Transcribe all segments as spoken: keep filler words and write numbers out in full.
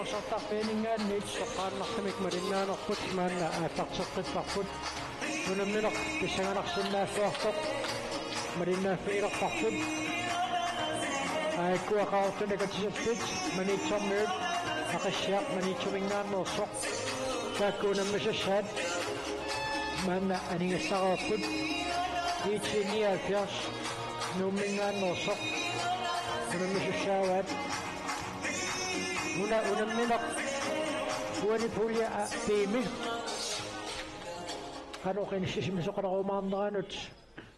Sartarfianinngaanniit toqqaannartumik malinnaanerput maanna aallarteqqipparput. Unammineq pissanganarsinnaalluartoq malinnaaffigilerparput. Aajuku Qaqortunik atisallit Maniitsormiut, Aqissiaq Maniitsuminngaanneersoq. Taakku unammisassaat maanna anigallareerput. IT nioghalvfjerds Nuumminngaanneersoq unammisussaavaat. Una unammineq uani pulje A B-mi qanoq inissisimasoqalarumaarneranut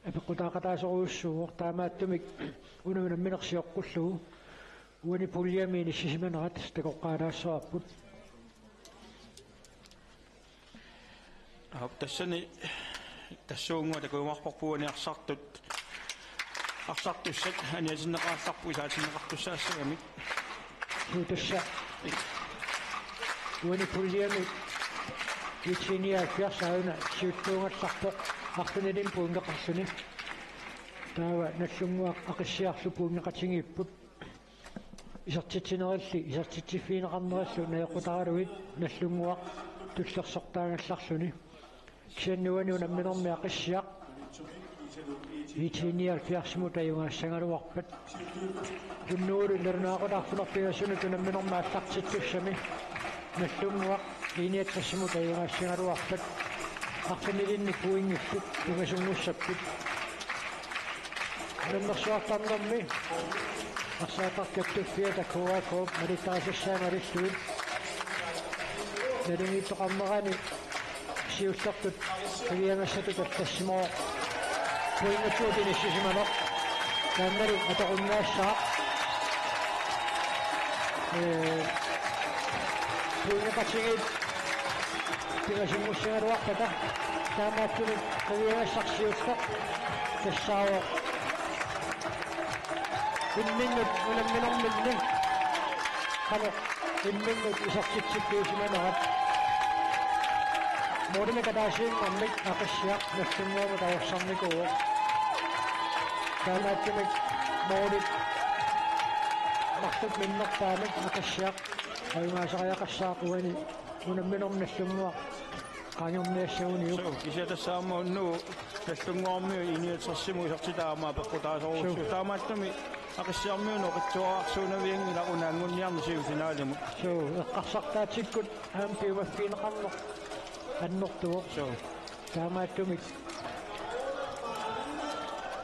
apeqqutaaqataasorujussuuvoq, taamaattumik una unammineq sioqqullugu uani puljemi inissisimanerat takoqqaalaassavarput. Aap, tassani tassuunnguaq takujumaarparput uani arsartut, arsartussat aniatinneqarallarput isaatinneqartussaassagamik. Suu, tassa uani puljemi IT nioghalvfjerds aajuna siulliugallarpoq arfinilimmik pointeqarluni. Taava Nagdlunguaq Aqissiarlu pointeqatigiipput. Isertitsinerilli isertitsiffigineqarnerillu najoqqutaraluit Nagdlunguaq tullersortaagallarluni. Kisianni uani unamminermi Aqissiaq IT nioghalvfjerdsimut ajugaassagaluarpat. Unnugu nalunaaqutaq arfineq-pingasunut unamminermi aallartittussami Nagdlunguaq I niogtresimut ajugaassagaluarpat. Arfinilinnik pointipput pingasunngussapput. Unammersuartarnermi arsaattartut K F-ip K K-p malittarisassai malillugit. Nalunngitsoqarnerani siullertut qiviagassatut allassimavoq pointikkut inissisimaneq. Taannalu atorunnaassaaq. Ee, pointeqatigiit pingasunngussaagaluarpata, taamaattumik qiviagassaq siulleq tassaavoq imminnut unamminerminni qanoq imminnut isertitsiffiusimanerat. Målimik ataasiinnarmik Aqissiaq Nagdlunguamut ajorsarnikuuvoq. Taamaattumik målit marluk minnerpaamik Aqissiaq ajugaasariaqassaaq uani unamminermi Nagdlunguaq qaangerniassaguniuk. Suu, kisianni tassa aamma unnugu Nagdlunguarmiut I niogtresimut isertitaa aamma apeqqutaasoriussuuvoq. Suu. Taamaattumik Aqissiarmiunut oqitsuararsuunavianngilaq una anguniarneq semifinaalimut. Suu, eqqarsartaatsikkut aamma piumaffigineqarneq annertuvoq. Suu. Taamaattumik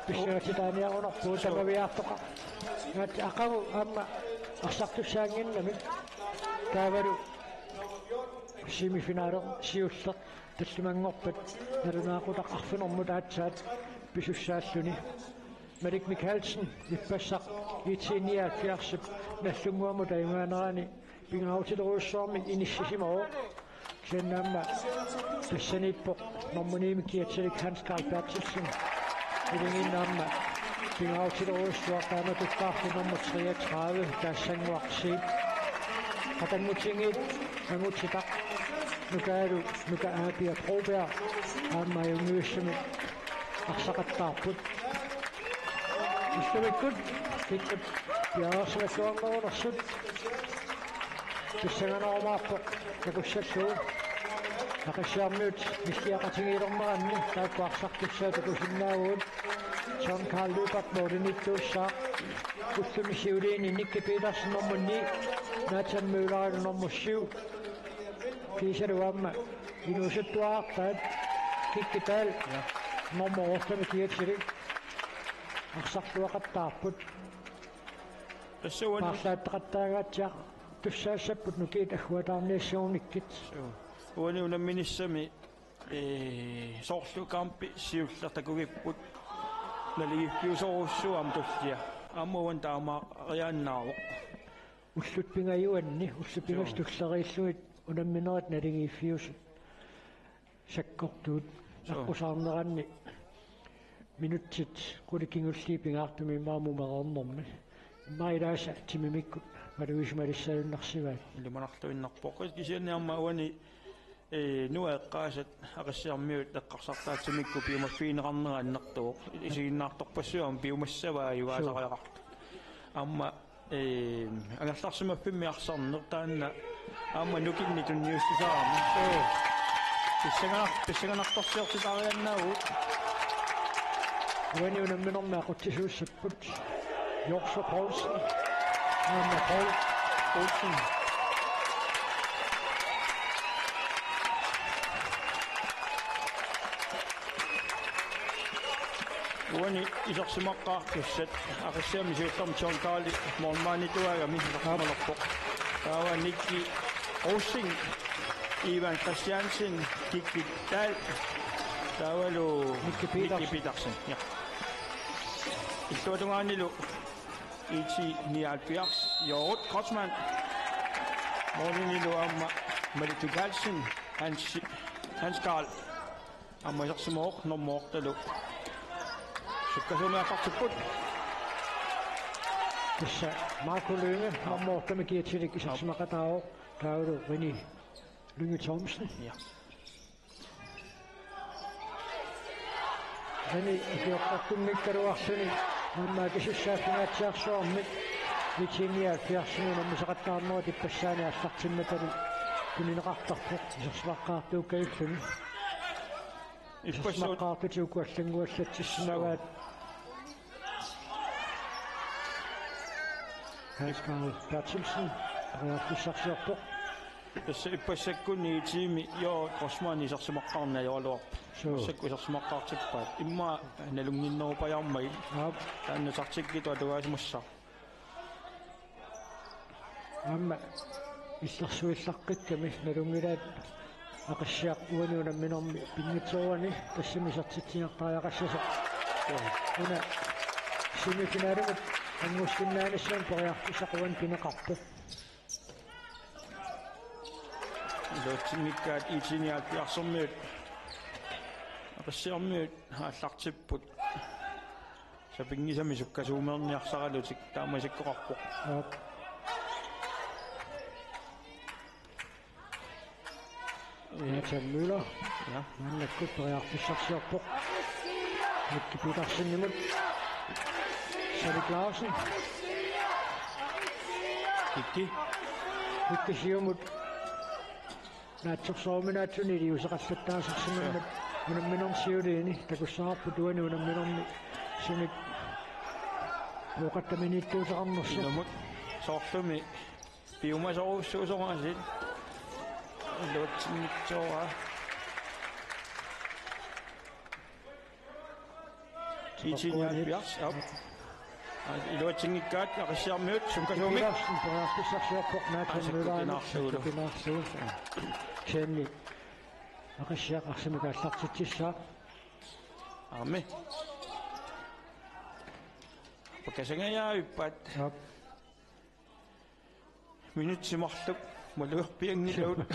pissangatitaaniarunarpugut. Suu. Tamaviaartoqarpoq. At aqagu aamma arsartussaannginnami. Taavalu semifinale siulleq tallimanngorpat nalunaaqutaq arfinermut aatsaat pisussaalluni. Malik Mikaelsen ippassaq IT nioghalvfjerdsip Nagdlunguamut ajugaanerani pingaarutilerujussuarmik inissisimavoq. Kisianni aamma tassaniippoq nummer ni-mik kiatsilik Hans Karl Berthelsen. Iligiinnarmi pingaarutilerujussuaq, taamatukkaarlu nummer treogtredive Tassannguaq Zeeb. Qatanngutigiit Angutitaq Nukaalu Nuka Aapia Broberg aamma ajunngivissumik arsaqattaarput. Ullumikkut kikkut piareersimalluarnerunersut pissanganarumaarpoq takussallugu. Aqissiarmiut nilliaqatigiilerneranni taakku arsartussaat takusinnaavugut. John Karl Lyberth målimiittuussaaq. Ullumi siuliini Nicky Petersen nummer ni, Nathan Møller nummer syv. Kiisalu aamma inuusuttuarartaat Kikki Dahl, ja, nummer otte-mik kiatsilik arsartuaqattaarput. Tassa uani paarlaattaqattaagaatsiaq tussaassapput nukiit agguataarniassagunikkit. Suu. Uani unamminissami, ee, soorlu kampit siulleq takugipput naligiiffiusorujussuuvoq aamma tullia. Aamma uani taamaariaannaavoq. Ullut pingajuanni, ullut pingasut, suu, tulleriillugit unamminerit naligiiffiusut sakkortuut. Suu. Aqqusaarneranni minutsit qulit kingulliit pingaartumik immaqa mumereernermi. Immaqa ilaasa timimikkut malugisumalissagunarsivaat. Ilimanarluinnarpoq. Kisianni aamma uani, ee, Nuuk eqqaasat Aqissiarmiut eqqarsartaatsimikkut piumaffigineqarnera annertuvoq. Isiginnaartorpassuit aamma piumassavaat ajugaasariaqartut. Suu. Aamma Ee, angerlarsimaffimmi arsarneq taanna aamma nukinnik tunniussisarami. Ee. Pissanganar-, pissanganartorsiortitariaannaavugut. Uani unamminermi aqutsisuussapput. Jorse Poulsen. Aamma Poul Olsen. Uani isersimaqqaartussat Aqissiami siullermi John Carli målmandituagami isersimalerpoq. Taava Nikki Rosing, Ivan Christiansen, Kikki Dahl, taavalu Nikki Petersen. Nikki Petersen, ja. Illuatungaanilu IT nioghalvfjerds, Jorut Kreutzmann. Målimilu aamma Malitu Carlsen, Hans, Hans Karl. Aamma isersimavoq normu otteqartalu. Sukkasuumik aallartipput. Tassa Marco Lynge normu ottemi kiatilik isersimaqataavoq, taavalu René Lynge Thomsen. Ja. René ikioqqakkunngikkaluarluni aamma akisussaaffigigatsiarsuarmik IT nioghalvfjerdsimut unammisaqattaarnerup ippassaani aallartinnatalu tunineqartarpoq isersimaqqaartuukkajulluni. Ippassuit. Isersimaqqaartutit uku allannguallatsissimagaat. Hans Karl Berthelsen periarfissarsiorpoq. Tassa ippassakkunni IT-mi Jorut Kreutzmann isersimaqqaarneq ajoraluarpoq. Suu. Massakkut isersimaqqaartippaat. Immaqa nalunnginnerupajaarmagit. Aap. Taanna taktikkitut atugaasimassaaq. Aamma illersuillaqqikkami nalunngilaat Aqissiaq uani unamminermi pinngitsoorani tassami isertitsinertariaqassasoq. Una semifinalimut angussinnaanissamut periarfissaq uani pineqarpoq. Iluatsinngikkaat IT nioghalvfjerdsermiut Aqissiarmiut aallartipput. Sapinngisamik sukkasuumeerniarsaralutik taama isikkoqarpoq. Aap. Nathan Møller. Ja. Maannakkut periarfissarsiorpoq. Mikki Petersenimut. Salik Larsen. Mikki. Mikki siumut. Naatsorsoruminaatsunik iliuuseqallattaasarsimammat unamminermi siuliini takussavarput uani unamminermi sumik pooqattaminiittuuteqarnersoq. Ilumut soorlumi piumasorujussuusoq aasiit. Iluatsinngitsoorpaa. IT nioghalvfjerds, aap. Iluatsinngikkaat Aqissiarmiut sukkasuumik. Petersen periarfissarsiorpoq Nathan Møllerimut. Aa, sakkutinnaarlugu. Sakkutinnaarlugu. Kisianni Aqissiaq arsamik aallartitsissaaq. Aammi. Pakasangajavippaat. Aap. Minutsit marluk malugerpianngilagut.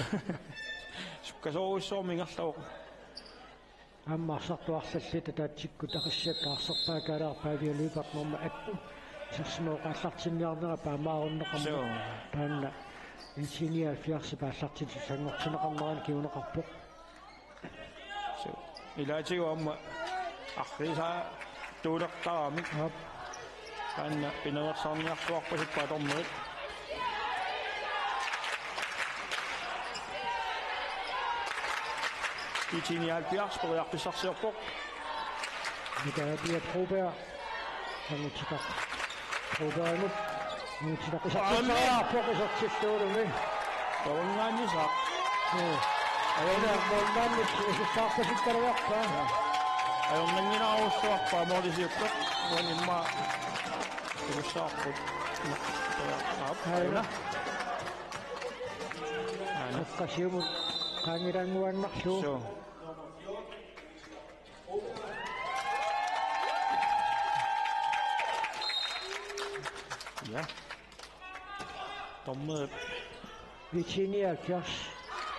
Sukkasoorujussuarmik ingerlavoq. Aamma arsartuarlallit ataatsikkut Aqissiakka arsarpaat Kaalaarpaavialuipat norma atten. Isersimavoq aallartinniarnera paamaarunneqarmat. Suu. Taanna IT nioghalvfjerdsip aallartitut sanngortinneqarnerani kinguneqarpoq. Suu. Ilaatigut aamma arriisaatuulertaramik. Aap. Taanna pinaveersaarniartuarpasippaat dommerit. IT nioghalvfjerds periarfissarsiorpoq. Michael Pia Broberg. Angutikaq. Brobergimut. Angutikaq. Aammi. Isertitseriarpoq isertillugu. Tavangaannisaaq. Joo. Ajorna-, ajornaannik isertitseriarpasippaluarpaa. Ajornannginnerujussuarpaa moolisiupput. Uani immaqa isertitseriarput. Aap, aajuna. Aajuna. Aana. Qeqqa siumut qaangilaannguaannarlugu. Suu. Ja. Dommerit. IT nioghalvfjerds.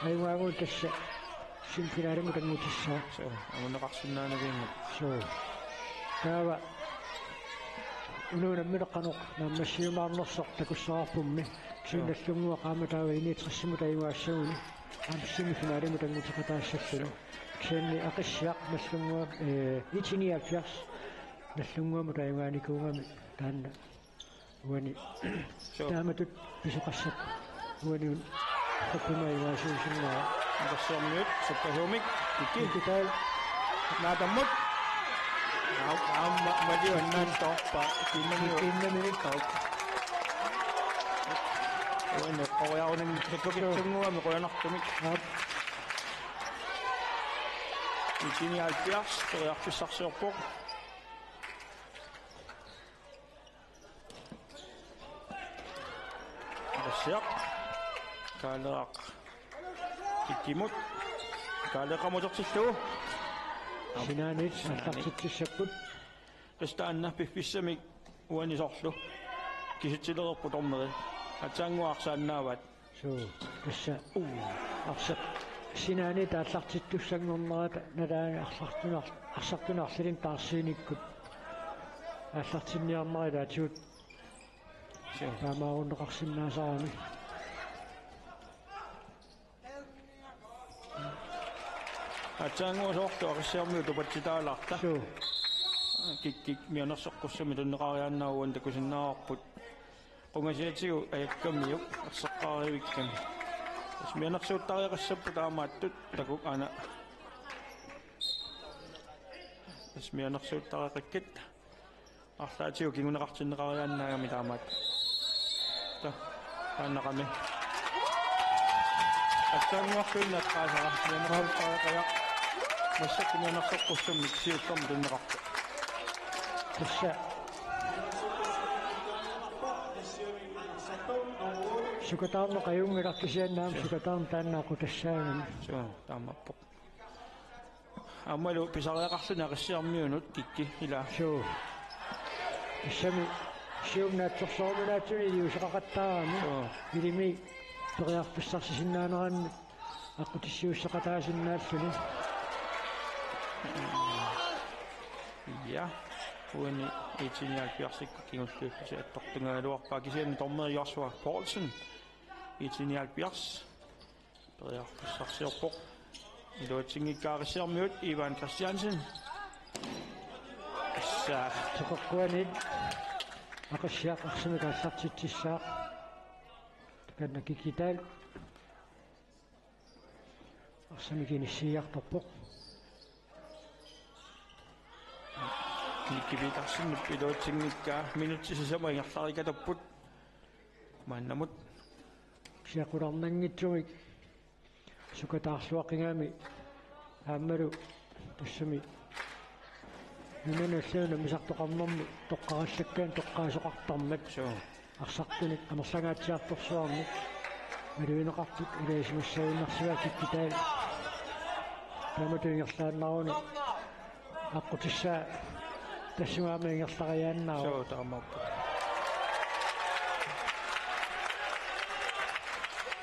Ajugaagut tassa semifinalimut anngutissaaq. Suu, anguneqarsinnaanavianngilaq. Suu. Taava. Una unammineq qanoq naammassiumaarnersoq takussavarpummi. Suu. Kisianni Nagdlunguaq aamma taava enogtresimut ajugaassaguni. Aamma semifinalimut annguteqataassalluni. Kisianni Aqissiaq Nagdlunguaq, eh, IT nioghalvfjerds Nagdlunguamut ajugaanikuugami taanna Uani. Suu. Taamatut pisoqassappat. Uani. Tappima ivaasuusinnaa. Arsiormiut, Sukkasuumik, Kikki. Kikki taal. Naatammut. Aam-, aamma, maliu annaantorpa. Kiinnamiu. Kiinnaminik. Aap. Uani, qoriarunani, Sukkasuumik, qujanartumik. Aap. Itini alpiars, periarfissarsiorpoq. Arsiaq. Kaaleeraq. Kikkimut. Kaaleeqqamut utertillugu. Sinaaniit, sinaaniit. Aallartitsissapput. Tassa taanna piffissamik uani soorlu. Kisitsilereerput dommeri. Aatsaannguaq arsaannaavaat. Suu, tassa. Uu. Arsaq. Sinaaniit aallartittussanngornerata nalaani arsartunar-, arsartunik arlalinnik taarsiinikkut. Aallartinniarnera ilaatigut. Suu. Taamaarunneqarsinnaasarami. Aatsaannguaq soorlu Arsiormiut tupatsitaalaarta. Suu. Kikkik mianersoqqussamik tunineqariaannaavoq, uani takusinnaavarput. Qungasiatigut ajakkamiuk erseqqaarivikkami. Tassa mianersuuttariaqassapput taamaattut, takuuk aana. Tassa mianersuuttariaqakkit. Arlaatigut kinguneqartinneqariaannaagami taamaattut. Ta-, taannaqami. Aatsaannguarluinnaq eqqaasara, mianersuuttariaqajaq. Massakkut mianersoqqussummik siullermik tunineqarpoq. Tassa. Sukataarneq ajunngilaq kisianni aamma sukataarneq taanna aqutassaagami. Suu, taamaappoq. Aammalu pisariaqarluni Arsiormiunut Kikki ilaa. Suu. Tassami siumut naatsorsorlugu naatsumik iliuuseqaqattaarami. Suu. Ilimi periarfissarsisinnaaneranik aqqutissiuusseqataasinnaalluni. Ja, uani I T nioghalvfjerdsikkut kingulliullutik attortungagaluarpaat kisianni dommeri Joshua Poulsen, I T nioghalvfjerds. Periarfissarsiorpoq. Iluatsinngikkaat Arsiormiut, Ivan Christiansen. Tassa. Soqaqquanit. Arsiaq arsamik aallartitsissaaq. Takanna Kikki taal. Arsamik inissiiartorpoq. Kikki Petersenip iluatsinngikkaa, minutsit sisamat ingerlarikatupput. Maannamut. Siaqularnanngitsumik sukataarluaqigami aammalu tassami nunanut allanut nammineq toqqarnermi toqqarallakkaanni toqqaasoqartarmat. Suu. Arsartunik amerlangaatsiartorsuarnik malugineqartut ilaasimassagunarsivaat Kikki taal. Taamatut ingerlaannaruni aqqutissaa tassunga aamma ingerlariaannaavoq. Suu, taamaappoq.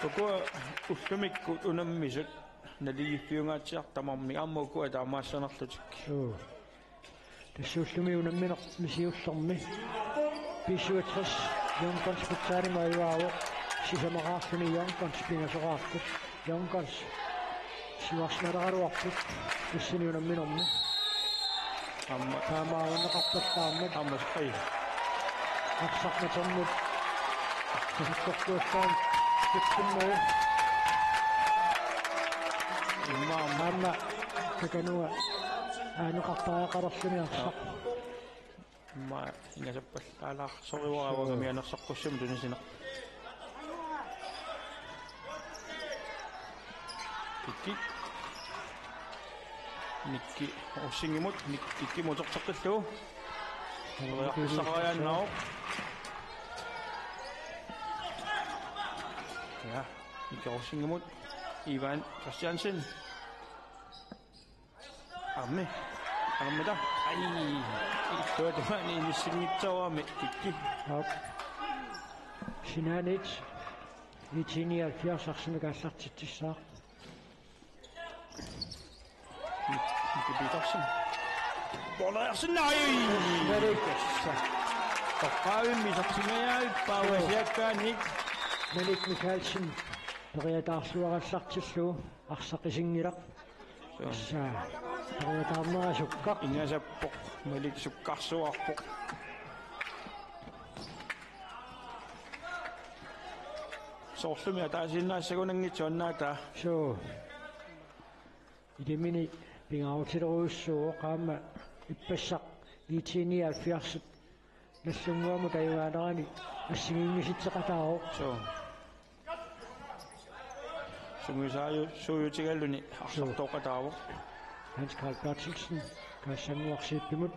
Ukua ullumikkut unammisut naligiiffiungaatsiartut tamarmik aamma ukua taamaassanerlutik. Suu. Tassa ullumi unamminermi siullermi B syvogtres Young Guns pitsaanut ajugaavoq, sisamaqarluni Young Guns pingasoqarput. Young Guns siuarsimagaluarput tassani unamminermi. Aamma. Taamaanneqarpallaarmat. Aamma, ai. Arsaq matormut. Tasakkortuallaat. Tikkunnagu. Immaqa. Aamma. Takanua. Aaneqartariaqalerluni arsaq. Immaqa ingasappallaalaarsoruara. Suu. Uangami anersaqqussamik tunisineq. Kikki. Nikki Rosingimut, Nik-, Kikkimut uterteqqillugu. Periarfissaqariaannaavoq. Ja, Nikki Rosingimut. Ivan Christiansen. Aammi. Aammita. Ai. Illuatungaani inissinngitsoorami Kikki. Aap. Sinaaniit. I T nioghalvfjerds arsamik aallartitsissaaq. Mik-, Mikkel Petersen. Bollersin, nej! Malik. Toqqaavimmi isertingajavippaa. Joo. Uasiakkaannik. Malik Mikkelsen. Periataarluarallartillugu. Arsaq isinngilaq. Joo. Tassa. Periataarnera sukkaq. Ingasappoq. Malik sukkarsuarpoq. Soorlumi ataasiinnaassagunanngitsoq annaata. Suu. Ilimini pingaarutilerujussuuvoq aamma ippassaq I T nioghalvfjerds Nagdlunguamut tajugaanerani assigiinngisitseqataavoq. Suu. Sungiusaaju-, suujutigaluni arsartooqataavoq. Hans Karl Berthelsen, Kaassanguarsiippimut.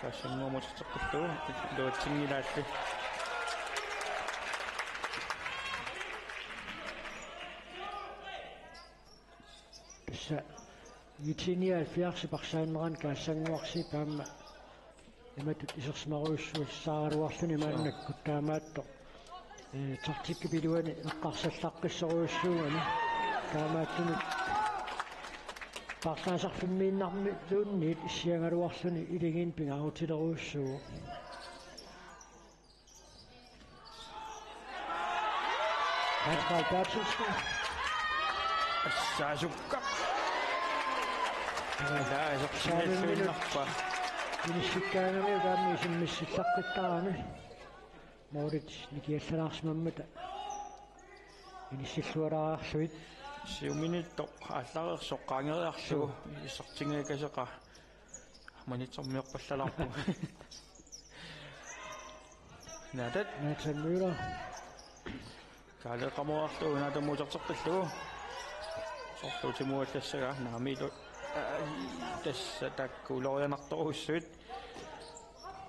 Kaassanguamut arsartoqqillugu, iluatsinngilaarli. Tassa I T nioghalvfjerds arsaannerani Kaassanguarsiip aamma imatut isersimarujussuussaaraluarluni maannakkut taamaattoq. Ee, taktikkip iluani eqqarsallaqqissorujussuugami. Taamaattumik paarlaasarfimmiinnarmiluunniit issiagaluarluni Iligiinni pingaarutilerujussuuvoq. Hans Karl Berthelsen. Assaasukka. Ila isersimaarluinnarpa. Inissikkaangami taama isimmissillaqqittarami. Moritz nikiallalaarsimammata inissillualaarlugit. Siuminiittoq aallareersoq qaangeriarlugu. Suu. Isertinngikkaseqa. Manitsormiorpallalaarpugut. Natat. Nathan Møller. Kaaleeqqamoorlugu Naatammut uterteqqillugu. Sortuutimuallassagaa naamilu. Aa, tassa taakku ulorianartorujussuit.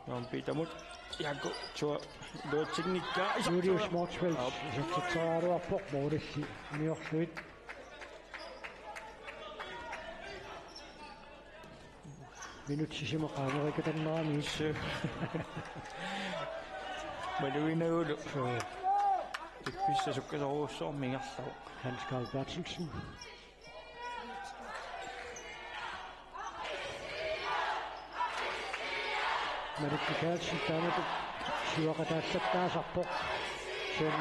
Norm Petermut. Jakob Thor. Iluatsinngikkaa. Julius Motzfeldt. Aap. Isertitseriaraluarpoq moolilli uniorlugit. Minut sisima qaangerikkatannerani. Suu. Maluginagulu. Suu. Piffissaq sukkasoorujussuarmik ingerlavoq. Hans Karl Berthelsen. Malik Mikaelsen taamatut sivaqataallattaasarpoq. Sen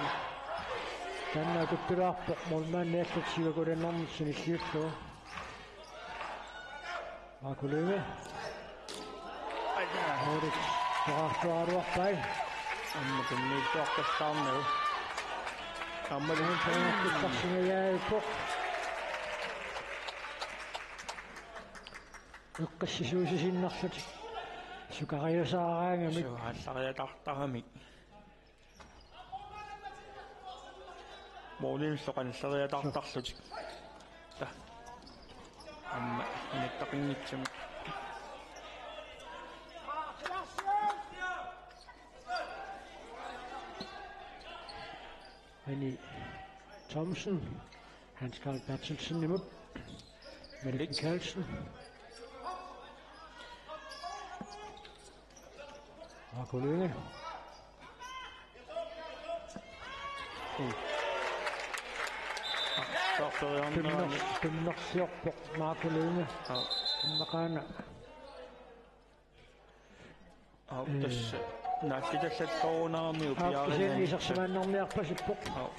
taanna akuttulaarpoq målmandip allat sivakulinermut sanilliullugu. Marco Lynge. Aja. Moritz toqartuaraluarpai. Aamma tunniuttuarpallaarnagu. Aamma Lynge toqartuarsingajaajuppoq. Eqqissisuusisinnarlutik. Sukariusaaraangamik. Suu, aallariataartaramik. Målimiillu qanilleriataartarlutik. Ta. Aamma inuttaqinngitsumik. Ani Thomsen, Hans Karl Berthelsenimut, Malik Mikaelsen. Marco Lynge. Tunner-, tunnersiorpoq Marco Lynge. Aap. Tunneqaana. Aap, ee, tassa naallitallattoorunarami. Aap, upiarinani. Kisianni isersimaannarniarpasippoq. Aap.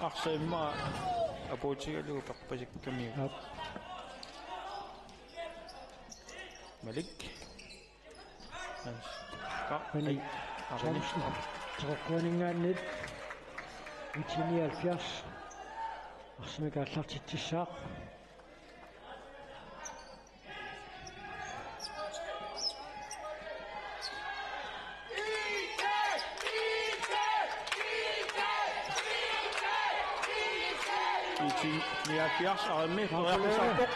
Arsaq immaqa apuutigalugu perpasikkamiuk. Aap. Malik. Hans. Ka-, Malik. Ai. Aap, Thomsen. Aap. Teqeqquaninngaanniit. I T nioghalvfjerds. Arsamik aallartitsissaaq. I T nioghalvfjerds armé periarfissarpoq.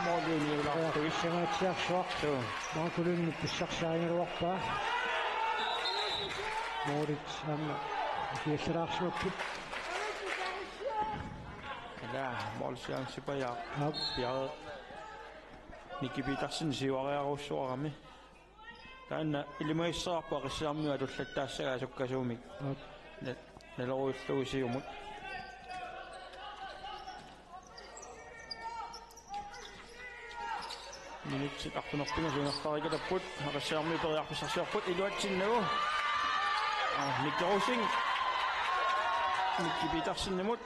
Målimiilaartuit. Sangaatsiarsuaq. Suu. Marco Lynge pissarsiarigaluarpaa. Moritz aamma ikiallalaarsimapput. Ila, målchancip ajaaq. Aap. Piareerpoq. Nicky Petersen siuariarujussuarami. Taanna ilimagissavarput Aqissiarmiut atullattaassagaa sukkasuumik. Aap. Na-, nalorujullugu siumut. Minutsit arfineq-pingasut ingerlareerikkatsipput. Aqissiarmiut periarfissarsiorput iluatsinnagu. Aa, Mikkel Rosing. Nicky Petersenimut.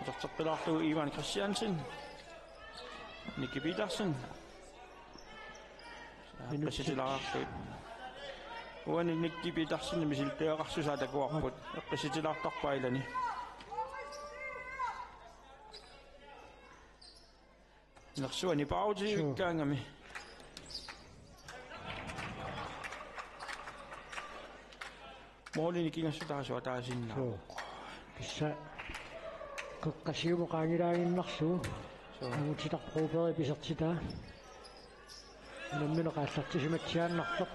Uterteqqilaarlugu Ivan Christiansen. Nicky Petersen. Minutsit. Qasitilaarlugu. Uani Nicky Petersenip misilittagaqarsusaa takuarput. Eqqissitilaartarpaa ilani. Inersuani paarutivikkaangami. Suu. Målini kingassutaasua taasinnaa. Suu. Kissa qeqqasiumut qaangilaaginnarlugu. Suu. Angutitaq Brobergip isertitaa. Unammineq aallartisimatsiaannartoq.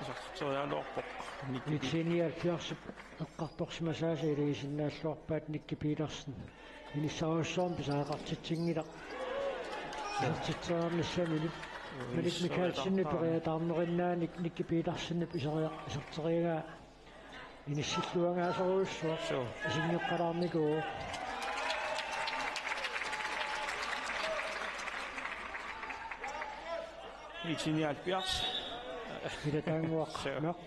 Isertitseriaraluarpoq. Nittennioghalvfjerds eqqartorsimasaasa ilagisinnaalluarpaat Nicky Petersen. Inissarujussuarmik pisariaqartitsinngilaq. Isertitseriarnissaminut. Malik Mikaelsenip periataarnerinnaanik Nicky Petersenip iseria-, iserteriagaa inissilluangaasorujussuaq. Suu. Isinngeqqalaarnikuuvoq. Nittennioghalvfjerds. Ilataannguaq. Suu. Mørch.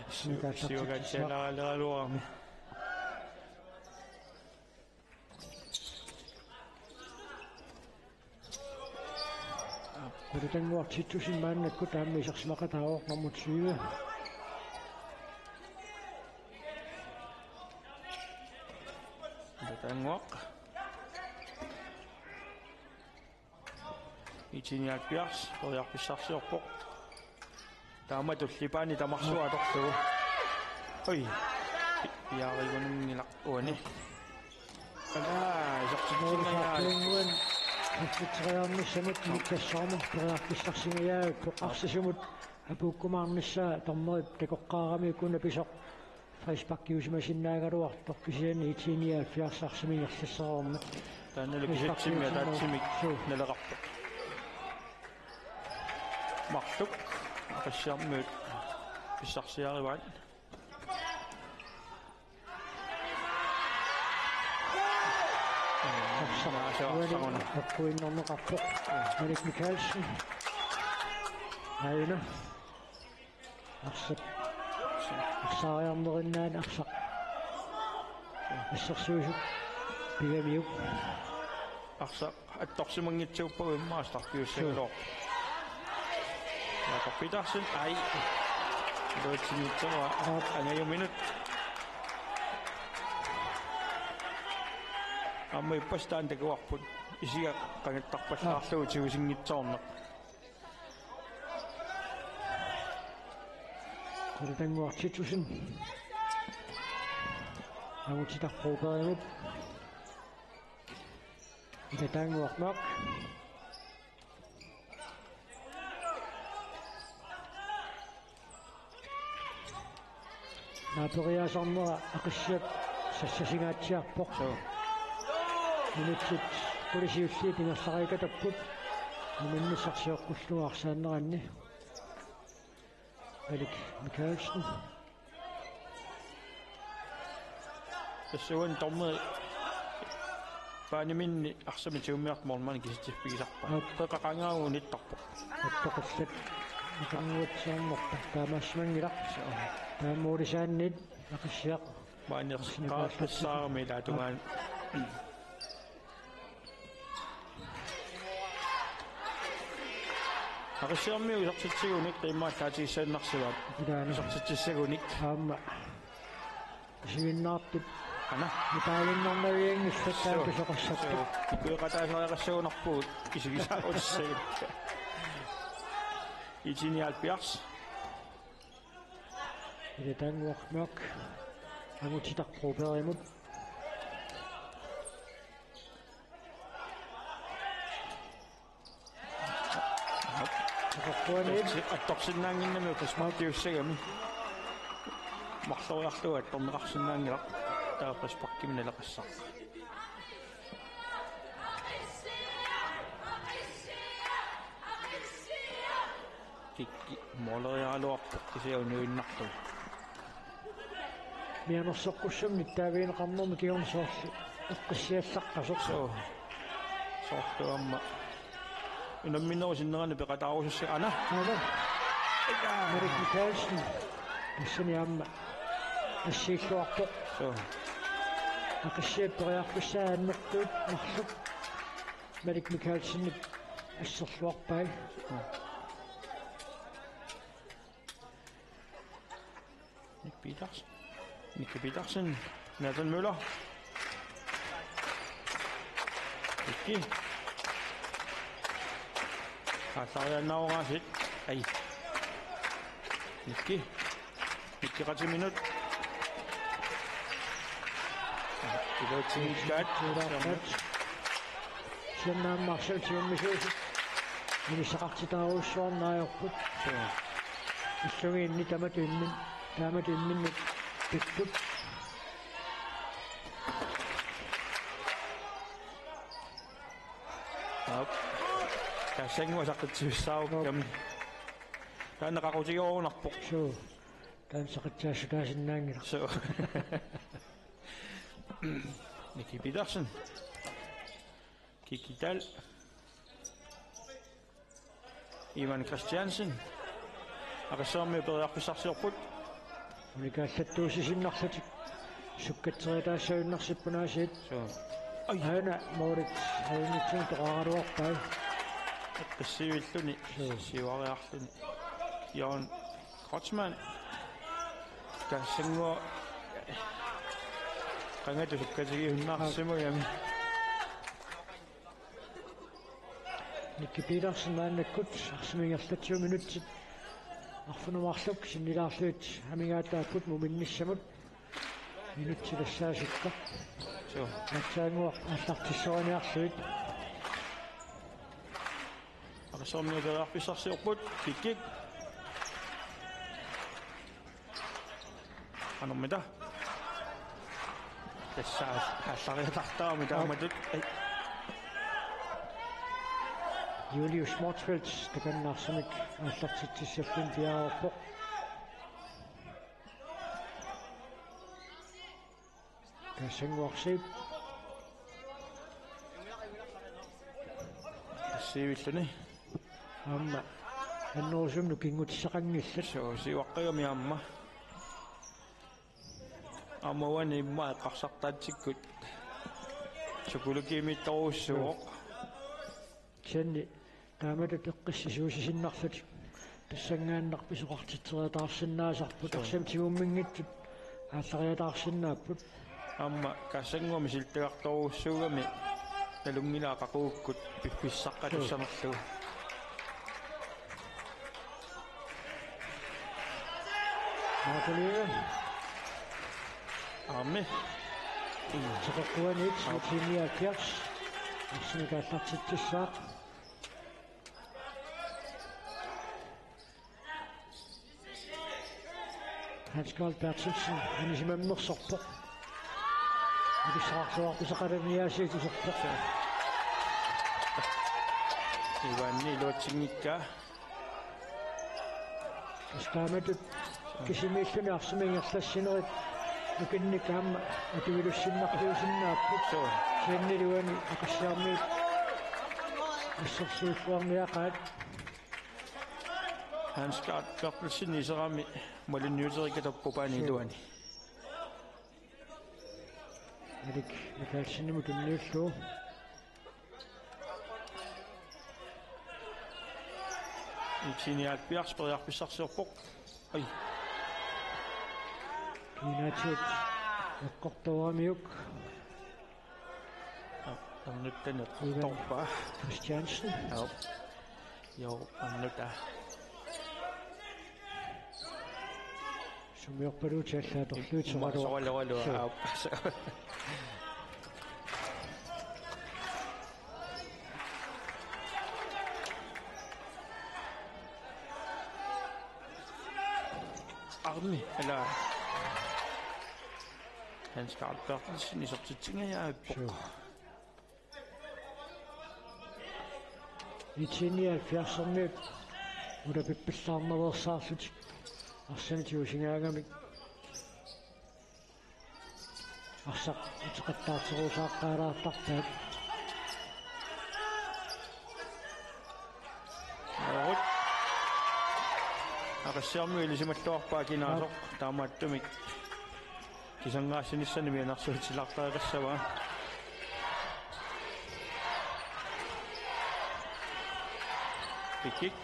Suu, siukaatsaalaaraluarami. Ilataannguaq Titussen maannakkut aamma isersimaqataavoq nummer tyve. Ilataannguaq. Nittennioghalvfjerds, periarfissarsiorpoq. Taama tullipaani tamarsuaq atorlugu. Oj. Pi-, piareerunanngilaq uani. Alaa, isertitsingajaat. Målsakkuunnguan isertitseriarnissamut Nickassuarmut periarfissarsingajaat, poqqarsisumut apuukkumaarnissaa dommerip takoqqaarami uku napisoq frisparkiusimasinnaagaluartoq kisianni Nittennioghalvfjerds arsamik ingerlassareermat. Taannalu kisatsimi ataatsimik. Suu. Naleqarpoq. Marluk Aqissiarmiut pissarsiarivaat. Arsaq. Arsaq. Uani eqquinnarneqarpoq. Malik Mikaelsen. Aina. Arsaq. Arsaariarnerinnaan arsaq. Assersuisut pigamiuk. Arsaq attorsimanngitsuuppagu immaqa startpiussagaluarpoq. Jakob Petersen, ai. Iluatsinngitsoorpaa. Aap. Angajuminut. Aamma ippassaq taanna takuarput. Isiga qangattarpallaarlugu tigusinngitsoorneq. Ilataannguaq Titussen. Angutitaq Brobergimut. Ilataannguaq Mørch. Naaperiaasarnera Aqissiaq sassasingaatsiarpoq. Suu. Minutsit qulit siulliit ingerlariikatapput. Unammissaaq sioqqullugu arsaanneranni. Malik Mikaelsen. Tassuuna dommeri baneminni arsamik tigummiartoq målmandi kisitsiffigisarpaa. Aap. Qeqqa qangaagut unittarpoq. Attoqallat. Iqanguatsiarnerpa taamaassimanngilaq. Suu. Taamaallaat Aqissiaq. Maani qaaqissaarami ilaatungaani. Aqissiarmiut isertitsigunik qiimmaallaatigissannarsivaat. Ilaana. Isertitsissagunik. Aamma. Isiginnaartut. Ana. Nipaaginnarnavianngillat taava. Suu. Pisoqassapput. Suu. Ikueqataasariaqassagunarpugut isigisaarutissagut. Nittennioghalvfjerds. Ilataannguaq Mørch. Angutitaq Brobergimut. Atorsinnaannginnami frisparkiussagami. Marloriarlugu attorneqarsinnaanngilaq. Taava frisparkimik naleqassaq. Kikki måleriaraluarpoq kisianni uniuinnarlugu. Mianersoqqussummik nittaavigineqarnermut kingorna soorlu eqqissiallaqqasoq. Suu. Soorlu aamma. Unamminerup sinnerani peqataarusussaq ana. Ana. Erik Mikkelsen. Tassani aamma assiilluarpoq. Suu. Aqissiap periarfissaa annertuut marluk. Malik Mikkelsenip asserluarpai. Nick Petersen. Nick Petersen. Nathan Møller. Nicky. Aallariaannaarugaasiit. Ai. Nicky. Nicky qatiminut. Iluatsinngikkaat. Siannaammarsal siummisuusi. Ilissaqartitaarujussuarneq ajorput. Illugiinni tamatut immin-, tamatut imminnut pittut. Aap. Kaassanngua saqqitsivissaarukkami. Taanna qaqutigoorunarpoq. Suu. Taanna saqitsaassutaasinnaanngilaq. Suu. Nicky Petersen. Kikki Dahl. Ivan Christiansen. Aqissuarmiut periarfissarsiorput. Unikaallattuussisinnarlutik. Sukkatseriataassagunnarsippunaasiit. Suu. Ai. Aana Moritz Heinrichsen toqaraluarpai. Qissiivilluni. Suu. Siuariarluni. Jørgen Kreutzmann. Kaassanngua. Qangatusukkatigihunnaarsimugami. Nicky Petersen maannakkut arsamik ingerlatsivoq minutsit arfineq-marluk sinnilaarlugit amigaataapput muminnissamut. Minutsit tassaasukka. Suu. Aatsaannguaq aallartissoriniarlugit. Aqissuarmiut periarfissarsiorput. Kikkik. Qanormita. Tassa aallariatartarami taamatut. Ai. Julius Motzfeldt, takanna arsamik aallartitsissalluni piareerpoq. Kaassanngua Arsip. Arsipilluni. Aamma annerusumik nukinngutissaqanngillat. Suu, siuaqqagami aamma. Aamma uani immaqa eqqarsartaatsikkut. Psykologiimiittorujussuuvoq. Kisianni taamatut eqqissisuussisinnarlutik tassanngaannaq pisoqartitseriataarsinnaasarput. Suu. Tassami tigumminngitsut aallariataarsinnaapput. Aamma Kaassanngua misilittagartorujussuugami nalunngilara qaqugukkut piffissaqqatussanerlugu. Suu. Marko Lyve. Aammi. Teqeqquaniit, Aap. Nitten nioghalvfjerds. Arsamik aallartitsissaaq. Hans Carl Berthelsen, anisimammersorpoq. Akissaqarluarpoq pisaqalaniaasiit iserpoq. Ivanni iluatsinngikkaa. Tassa taamatut kisimiilluni arsamik ingerlassinerit nukinnik aamma atuilussinnartuusinnaapput. Suu. Kisianni uani Aqissiarmiut assersuilluarniaqaat. Hans Gert Berthelsen iserami malinniuteriikka tuppaani. Suu. Iluani. Erik Mikkelsenimut tunniullugu. Nitten nioghalvfjerds periarfissarsiorpoq. Ai. Kiinaatigut eqqortooramiuk. Aa, annuttani Ivan eqqortorpaa. Christiansen. Aap. Joo, annuta. Sumiorpaluutit allaat atorlugit. Immaqa soraluarput. Soraluarput, suu. Aap. Arni, eller Hans Carl Berthelsen isertitsingajaavippoq. Suu. Nitten nioghalvfjerds-ermiut ulapippallaarnaveersaarlutik arsamik tigusigaangamik arsaq uteqattaarterusaaqqaalaartarpaat. Aarut. Aqissiarmiut ilisimalluarpaat kinaasoq, aap, taamaattumik kisianni assigiinngitsunik mianersuutilaartariaqassavaa. Kikkik.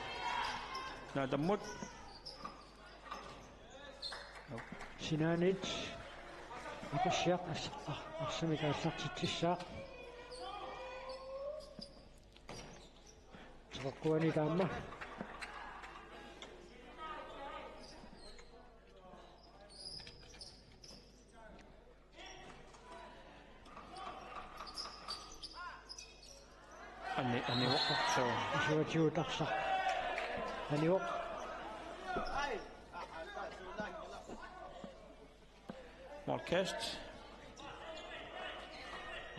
Naatammut. Sinaaniit. Aqissiaq as-, ar-, arsamik aallartitsissaaq. Teqeqquaniit aamma. Ani-, anivoq. Suu. Isuatigut arsaq. Anivoq. Målkast.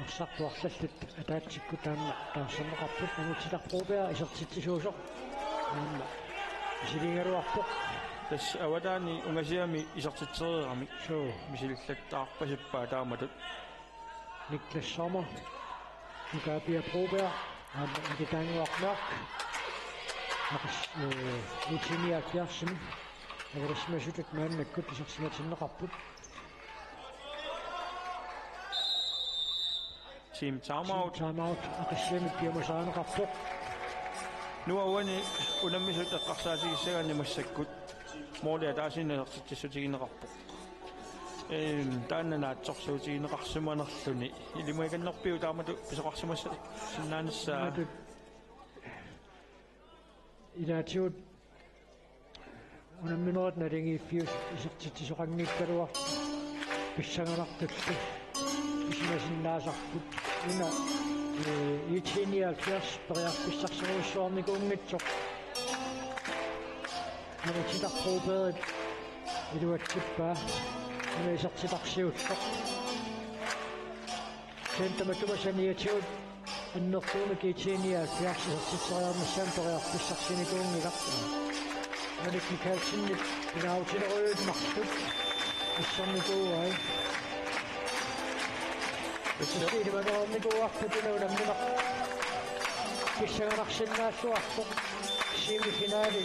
Arsartuarlallit ataatsikkut taanna taarserneqarput, Angutitaq Broberg isertitsisuusoq. Aamma misiligaluarpoq. Tassa avataani ungasiami isertitsereerami. Suu. Misilillattaarpasippaa taamatut. Niklas Sommer. Nukaapia Broberg. Aamma Nikitaannguaq Mørch. Aqis-, øh, I T nioghalvfjerdsimi. Averasmasutut maannakkut isersimatinneqarput. Team timeout. Team timeout. Aqissiamik piumasarineqarpoq. Nuanni unammisut eqqarsaatigissagaanni massakkut. Måli ataasiinnaq isertitsissutigineqarpoq. Ehm, taanna naatsorsuutigineqarsimanerluni. Ilimagikannerpiuk taamatut pisoqarsimassinnaanissaa? Taamatut. Ilaatigut unamminerit naligiiffiusut isertitsisoqanngikkaluartut pissanganartullu pisimasinnaasarput. Una, øh, I T nioghalvfjerds periarfissarsiorujussuarnikuunngitsoq. Angutitaq Broberg iluatsippaa. Una isertitaq siulleq. Kisianni tamatuma saniatigut annertuumik I T nioghalvfjerds isertitseriarnissaanut periarfissarsinikuunngilaq. Malik Mikaelsenip pinaarutilerujuit marluk assernikuuai. Tassa ilimaginnikuuarput, una unammineq pissanganarsinnaalluarpoq. Semifinali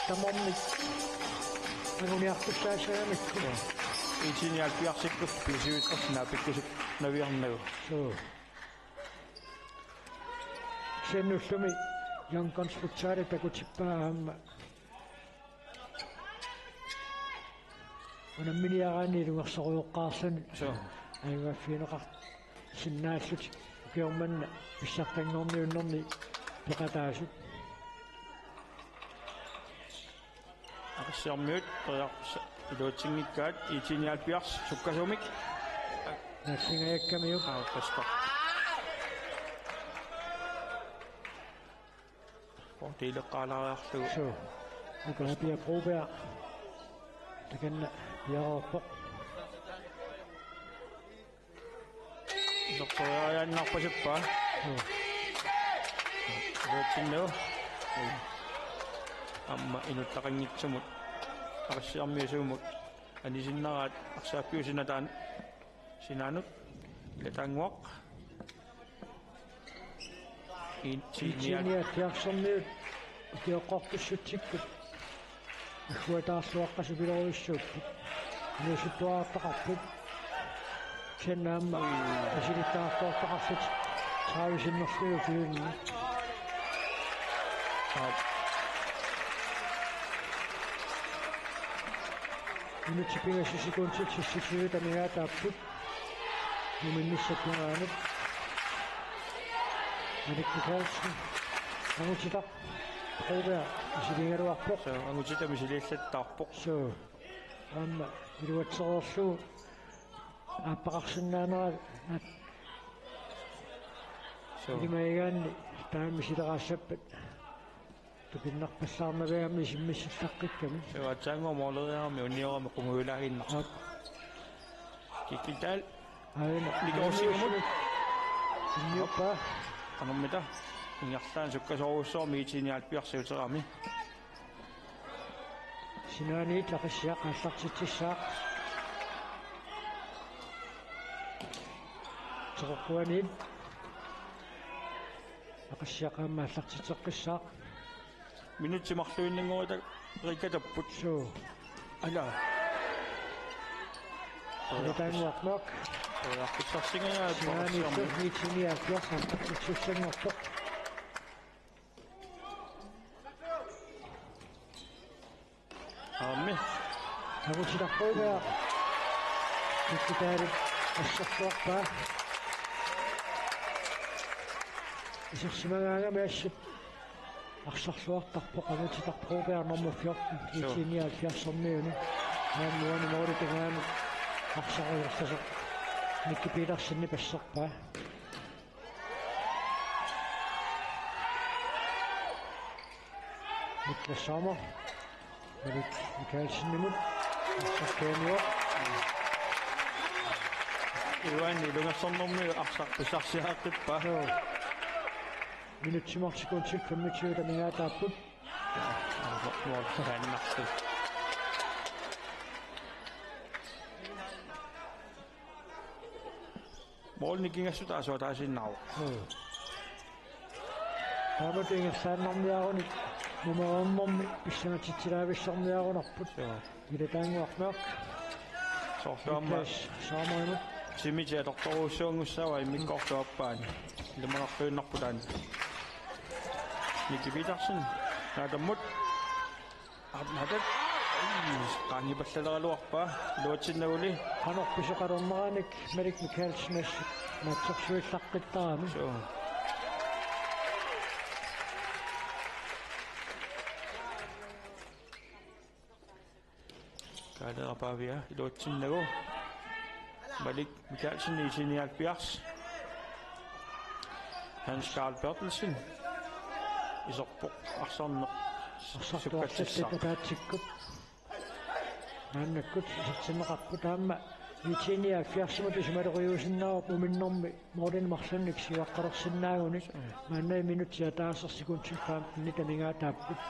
tamarmik anguniartussaassagamikku. I T nioghalvfjerdsikkut pisiuitsersinnaapikkusuk naviarnagu. Suu. Kisianni ullumi Young Guns Futsal takutippaa aamma unamminiaraanni ilungersorujoqqaarluni. Suu. Ajugaaffigineqarsinnaallutik ukioq manna pissartanngorniunnerni peqataasut. Aqissiarmiut periarfissaq iluatsinngikkaat, I T nioghalvfjerds sukkasuumik. Naallingajakkamiuk. Aa, qaspa. Fordeleqqaalaariarlugu. Suu. Nukaapia Broberg. Takanna piareerpoq. Isertoriaannarpasippaa. Joo. Iluatsinnagu. Aamma inuttaqanngitsumut. Aqissiarmiut sumut anisinneraat arsaappiup sinataan. Sinaanut. Ilataannguaq. Intinia. Intinia tiarsermiut ikioqqortussutsikkut. Agguataarluaqqasupilorujussuupput. Inuusuttuarartaqarput. Kisianni aamma misilittagartuartaqarlutik. Tredive sinnerlugit ukiuni. Aap. Minutsit pingasut sekundit seksogtyve amigaataapput. Numinnissap tungaanut. Malik Mikaelsen. Angutitaq. Broberg misiligaluarpoq. Suu, Angutitaq misiliallattaarpoq. Suu. Aamma iluatsereerlugu aappaqarsinnaanera. Suu. Ilimagigaanni taama misileraassappat. Tupinnarpallaarnaviarami isimmissillaqqikkamik. Suu, aatsaannguaq mooleriarami uniorami qungujulaaginnartoq. Aap. Kikkik Dahl. Aana. Nikorsiumut. Inniuppaa. Qanormita. Ingerlaannaq sukkasoorujussuarmik I T nioghalvfjerds siuterami. Sinaaniit Aqissiaq aallartitsissaaq. Teqeqquaniit. Aqissiaq aamma aallartitseqqissaaq. Minutsit marluinnanngorita Rikatapput. Suu. Ala. Rikataannguarnak. Periarfissarsinngajaat. Siaani nioghalvfjerds, nioghalvfjerds. Aammi. Angutitaq Broberg. Kikitaari assorsuarpaa. Isersimagaangami assut arsarluartarpoq, Angutitaq Broberg nummer fjorten, suu, I T nioghalvfjerdsimiuni. Aamma uani målip tungaanut arsaq utertasoq Miki Petersenip asserpaa. Niklas Sommer. Malik Mikaelsenimut. Arsaq kingorna. Uani ilungersornermi arsaq pissarsiaqqippaa. Suu. Minutsit marluk sekundit femogtyve amigaataapput. Mål, mål, mål. Målini kingassut aasuataasiinnaavoq. Suu. Taamatut ingerlaannarniarunik nummer otte-mi pissangatitsilaavissorniarunarput. Suu. Rikataannguarnak. Soorlu aamma Niklas Sommerimut. Timitit atortorujussuanngussaavaat immikkoortup aappaani. Ilimanarluinnarpoq taanna. Miki Petersen. Naatammut. Aamma taanna. Ai, qaangiupallaleraluarpaa. Iluatsinnaguli. Qanoq pisoqalerneranik Malik Mikaelsen assut naatsorsuillaqqittarami. Suu. Kaaleeraq Pavia iluatsinnagu. Malik Mikaelsen, I T nioghalvfjerds. Hans Karl Berthelsen. Iserpoq arsarneq. Arsaq sukkatsissaaq. Tuartattit ataatsikkut. Maannakkut isertinneqarput aamma. I T nioghalvfjerdsimut isumaliorsinnaavarput muminnermi målini marlunnik siuaqqalersinnaagunik. Maanna minutsit ataaseq sekundit femten amigaataapput.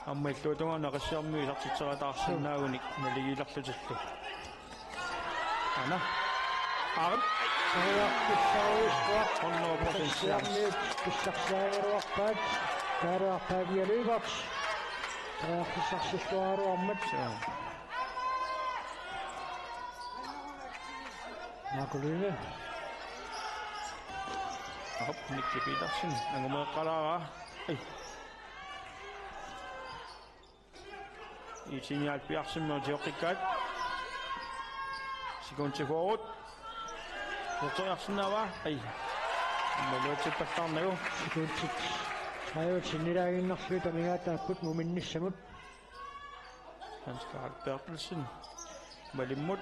Aamma illuatungaanut Aqissiarmiut isertitseqataarsinnaagunik naligiilerlutillu. Aana. Aap. Periarfissarujussuaq. Hundrede procent chance. Aqissiarmiut pissarsiaraluarpaat. Kaaleeraq Pavia Lyberth. Periarfissarsilluaraluarmat. Suu. Marco Lyne. Aap, Miki Petersen. Angumeeqqalaara. Ai. I T nioghalvfjerdsimut sioqqikkaat. Sekundit fyrre. Utertiarsinnaavaa. Ai. Aamma iluatsippallaarnagu. Sekundit tredive sinnilaaginnarlugit amigaataapput muminnissamut. Hans Karl Berthelsen. Malimmut.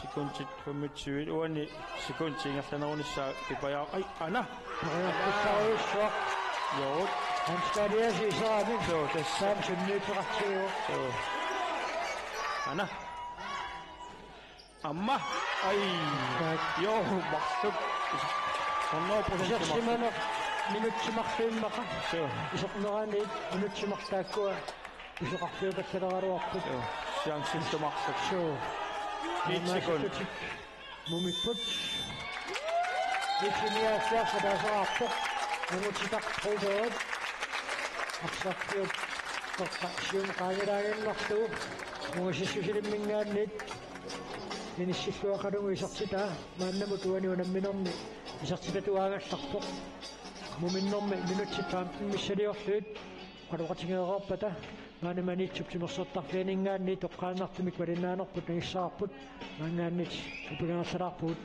Sekundit femogtyve, uani sekundit ingerlanerunissaa pipajaaq. Ai, aana. Periarfissarujussuaq. Joorut. Hans Karl Berthelsen iserami. Suu, tassa. Taama sunniuteqartigivoq. Suu. Aana. Aamma. Ai. Tak. Joo, marluk. Hundrede procent marluk. Isersimaneq minutsit marluk immaqa. Suu. Isernerani minutsit marluk taakkua pisoqarfiupallaleraluarput. Suu. Chancit marluk. Suu. Ni sekund. Mumipput. I T nioghalvfjerds ataaseqarpoq. Angutitaq Broberg. Arsarpiup toqqa siumut qaangilaaginnarlugu. Ungasissusilimminngaanniit inissilluaqalugu isertitaa. Maannamut uani unamminermi isertitatuaagallarpoq. Muminnermi minutsit femten missiliorlugit oqaloqatigeereerpata maani Maniitsup timersortarfianinngaanniit toqqaannartumik malinnaanerput nangissavarput. Maanngaanniit upigaarlalaarpugut.